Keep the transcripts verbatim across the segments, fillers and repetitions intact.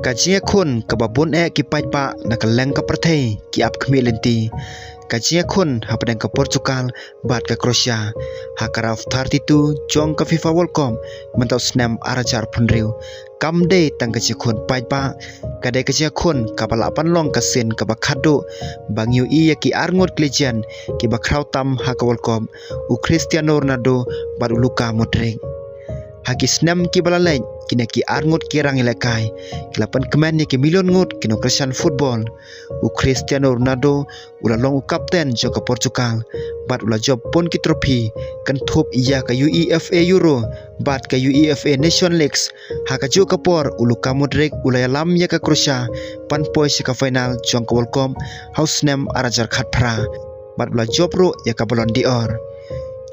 Ka jingïakhun kaba bun eh ki paidbah na kylleng ka pyrthei ki ap khmih lynti. Ka jingïakhun hapdeng ka Portugal bad ka Croatia ha ka round of thirty-two jong ka FIFA World Cup mynta u snem ar hajar arphew hynriew. Kam dei tang ka jingïakhun paidbah, ka dei ka jingïakhun kaba lah ban long ka sien kaba khatduh ba ngi ïohi ïa ki arngut ki legend kiba khraw tam ha ka World Cup, u Cristiano Ronaldo bad u Luka Modric. Ha ki snem kiba la leit, kine ki arngut ki rangïalehkai ki la pynkmen ïa ki million ngut ki nongkyrshan football. U Cristiano Ronaldo u la long u kapten jong ka Portugal bad u la jop bun ki trophy, kynthup ïa ka UEFA Euro bad ka UEFA Nation Leagues. Ha kajuh ka por u Luka Modric u la ïalam ïa ka Croatia ban poi sha ka final jong ka World Cup ha u snem ar hajar khatphra bad u la jop ruh ïa ka Ballon d'Or.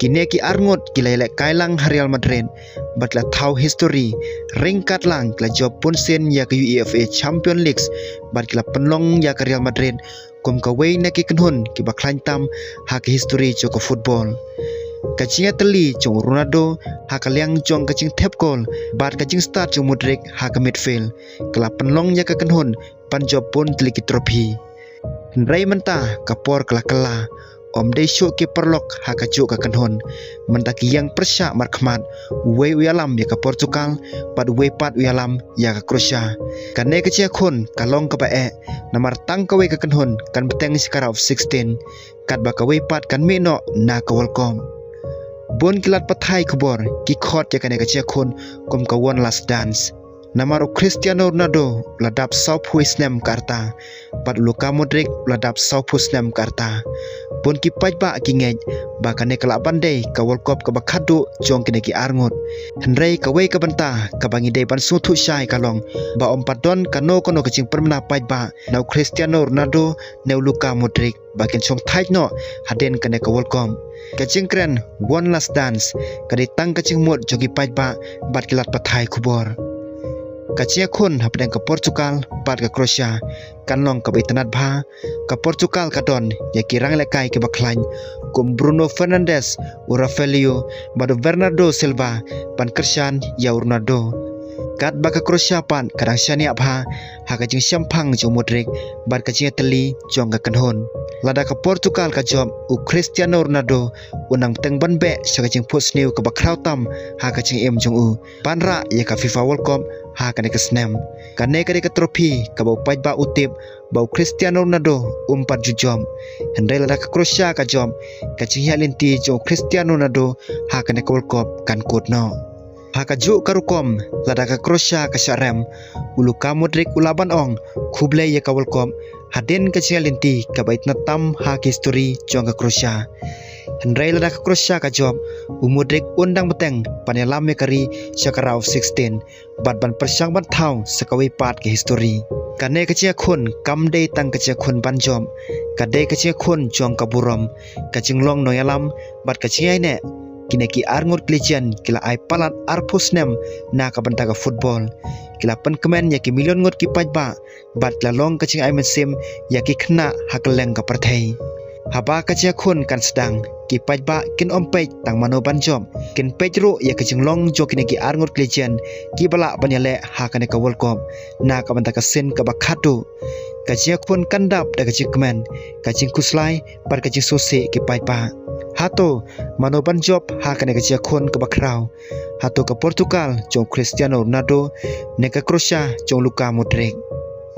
Kine ki arngut ki la ïalehkai lang ha Real Madrid bad ki la thaw history. Ryngkat lang ki la jop bun sien ïa ka UEFA Champions League bad ki la pynlong ïa ka Real Madrid kum kawei na ki kynhun kiba khlaiñ tam ha ka history jong ka football. Ka jingïatylli jong u Ronaldo ha ka liang jong ka jingthep gol bad ka jingstad jong u Modric ha ka midfield ka la pynlong ïa ka kynhun ban jop bun tylli ki trophy. Hynrei mynta ka por ka la kylla. Ym dei shuh ki paralok ha kajuh ka kynhun. Mynta ki ïeng pyrshah markhmat, uwei u ïalam ïa ka Portugal bad uwei pat u ïalam ïa ka Croatia. Kane ka jingïakhun ka long kaba eh, namar tang kawei ka kynhun kan bteng sha ka round of sixteen, katba kawei pat kan mih noh na ka World Cup. Bun ki lad pathai khubor ki khot ïa kane ka jingïakhun kum ka one last dance. Namar u Cristiano Ronaldo u la dap sawphew snem ka rta bad u Luka Modric u la dap sawphew snem ka rta. Bun ki paidbah ki ngeit ba kane ka lah ban dei ka World Cup kaba khatduh jong kine ki arngut. Hynrei kawei ka bynta kaba ngi dei ban sngewthuh shai ka long ba ym pat don kano kano ka jingpynbna paidbah na u Cristiano Ronaldo ne u Luka Modric ba kin shong thait noh hadien kane ka World Cup. Ka jingkren one last dance ka dei tang ka jingmut jong ki paidbah bad ki lad pathai khubor. Ka jingïakhun hapdeng ka Portugal bad ka Croatia kan long kaba itynnad bha. Ka Portugal ka don ïa ki rangïalehkai kiba khlaiñ kum Bruno Fernandes, u Rafael Leao bad u Bernardo Silva ban kyrshan ïa u Ronaldo. Katba ka Croatia pat ka dang shaniah bha ha ka jingshemphang jong u Modric bad ka jingïatylli jong ka kynhun. Lada ka Portugal ka jop, u Cristiano Ronaldo u nang bteng ban beh sha ka jingphuhsniew kaba khraw tam ha ka jingim jong u ban rah ïa ka FIFA World Cup ha kane ka snem. Kane ka dei ka trophy kaba u paidbah u tip ba u Cristiano Ronaldo um pat ju jop. Hynrei lada ka Croatia ka jop, ka jinghiah lynti jong u Cristiano Ronaldo ha kane ka World Cup kan kut noh. Ha kajuh ka rukom, lada ka Croatia ka shah rem, u Luka Modric u lah ban ong khublei ïa ka World Cup hadien ka jinghiah lynti kaba itynnad tam ha ka history jong ka Croatia. Hynrei lada ka Croatia ka jop, u Modric un dang bteng ban ïalam ïa ka ri sha ka round of sixteen bad ban pyrshang ban thaw sa kawei pat ka history. Kane ka jingïakhun kam dei tang ka jingïakhun ban jop, ka dei ka jingïakhun jong ka burom, ka jinglong nongïalam bad ka jingïaineh. Kine ki arngut ki legend ki la ai palat arphew snem na ka bynta ka football. Ki la pynkmen ïa ki million ngut ki paidbah bad ki la long ka jingai mynsiem ïa ki khynnah ha kylleng ka pyrthei. Haba ka jingïakhun kan sdang, ki paidbah kin ym peit tang mano ban jop, kin peit ruh ïa ka jinglong jong kine ki arngut ki legend kiba lah ban ïaleh ha kane ka World Cup na ka bynta ka sien kaba khatduh. Ka jingïakhun kan dap da ka jingkmen, ka jingkhuslai bad ka jingsngewsih ki paidbah. Hato mano ban jop ha kane ka jingïakhun kaba khraw? Hato ka Portugal jong u Cristiano Ronaldo ne ka Croatia jong u Luka Modric?